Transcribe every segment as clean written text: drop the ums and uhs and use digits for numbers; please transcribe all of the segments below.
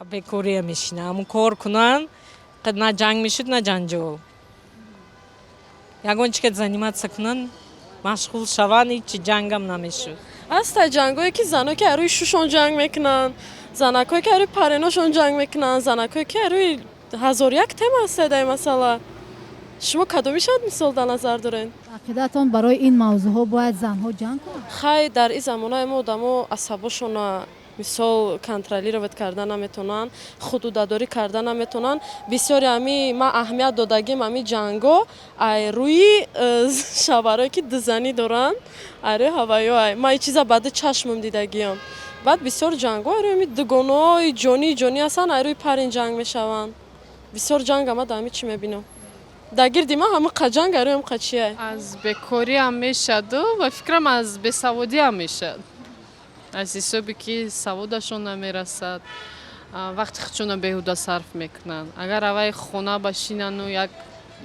Бекория мешина. Ҳамун кор кунанд, на ҷанг мешуд, на ҷанҷол. Ягон чи ка заниматься кунанд, машғул шаванд, ҳичи ҷангам намешуд. Ҳастай ҷангое, ки заное, ки рӯи шушон ҷанг мекунанд, занакое, ки рӯи пареношон ҷанг мекунанд, занакое, ки рӯи ҳазор як тема ҳастай. Дар ин масъала шумо кадомишад, мисол, дар назар доред? Ақидаатон, барои ин мавзӯъҳо бояд занҳо ҷанг кунанд? Хай, дар ин замонаи мо одамо асабошона, мисол, контролировать карда наметавонанд, худудадорӣ карда наметавонанд. Бисёри ҳами ман аҳамият додагим, ҳами ҷанго ай рӯи шавҳарое, ки дузанӣ доранд, ай рӯи ҳаваё. Ай ман ин чиза баъди чашмам дидагиам. Баъд бисёр ҷанго ай рӯи ҳами дугонаҳои ҷонии ҷонӣ ҳастанд, ай рӯи парин ҷанг мешаванд. Бисёр ҷанг ама дар ҳами чӣ мебинам, дар гирди ман ҳама ҷанг ай рӯи ҳам қачиай. Аз бекориам мешаду, ба фикрам, аз бесаводиам мешад, аз ҳисоби ки саводашон намерасад, вақти худшона беҳуда сарф мекунанд. Агар аввай хона башинану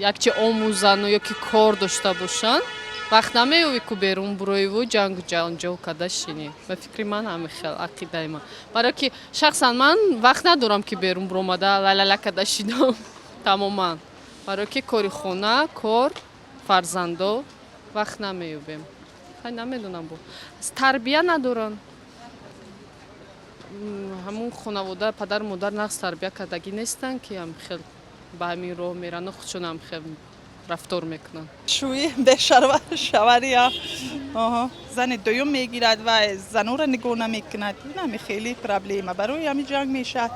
як чи омӯзану ё ки кор дошта бошанд, вақт намеёвӣ ку берун буроиву ҷангу ҷанҷол карда шинӣ. Ба фикри ман, ҳамин хел ақидаи ман, барое ки шахсан ман вақт надорам, ки берун буромада лалала карда шинам тамоман, барое ки кори хона, кор, фарзандо, вақт намеёбем. Хай, намедонам, бо тарбия надоранд. Ҳамун хонавода, падару модар нағз тарбия кардагӣ нестанд, ки ҳам хел ба ҳамин роҳ мерану худшон ҳам хел рафтор мекунанд. Шӯи бешавария зани дуюм мегирад ва зануро нигоҳ намекунад. Инами хеле проблема, барои ҳами ҷанг мешавад.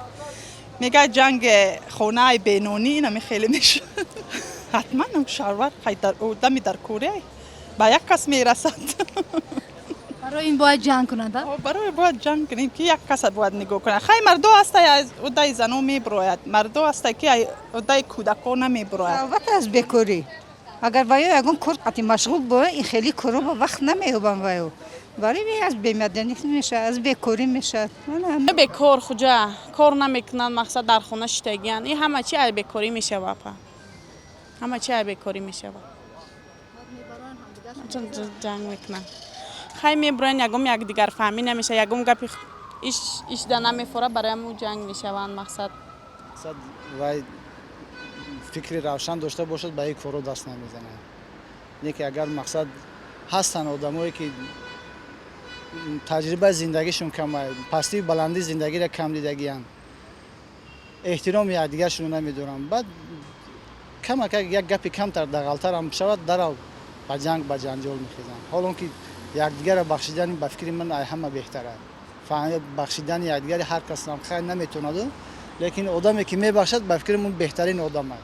Мегӯяд, ҷанги хонаи бенонӣ, инами хеле мешавад. Ҳатман шавҳар одами дар корея ба як кас мерасад. Барои ин бояд ҷанг кунанд, а? Барои бояд ҷанг кунем, ки як каса бояд нигоҳ кунад. Хай, мардо ҳаста, аз удаи зано мебирояд, мардо ҳаста, ки удаи кӯдакҳо намебирояд. Албатта, аз бекорӣ. Агар ваё ягон кор қати машғул бояд, ин хеле коро ба вақт намеёбам. Ваё барои аз бемаданӣ мешавад, аз бекорӣ мешавад. Бекор хуҷа кор намекунанд, мақсад, дар хона шитагиянд. Ин ҳама чи ай бекорӣ мешава, апа, ҳама чи ай бекорӣ мешава. Ҷанг мекунанд, хай, мебуроянд, ягом якдигарфаҳмӣ намешава, ягом гапи ишда намефора, барои ҳамун ҷанг мешаванд, мақсад. Вай фикри равшан дошта бошад, ба ин корро даст намезанад. Не ки агар, мақсад, ҳастанд одамое, ки таҷрибаи зиндагишон кама, пастию баландии зиндагиро кам дидагиянд, эҳтироми якдигаршонро намедоранд. Баъд камака як гапи камтар дағалтарам шавад, дарав ба ҷанг, ба ҷанҷол мехезанд. Ҳолон ки якдигарро бахшидани, ба фикри ман, ай ҳама беҳтар аст бахшидани якдигари. Ҳар кас хайр наметонаду, лекин одаме, ки мебахшад, ба фикри ман, беҳтарин одам аст.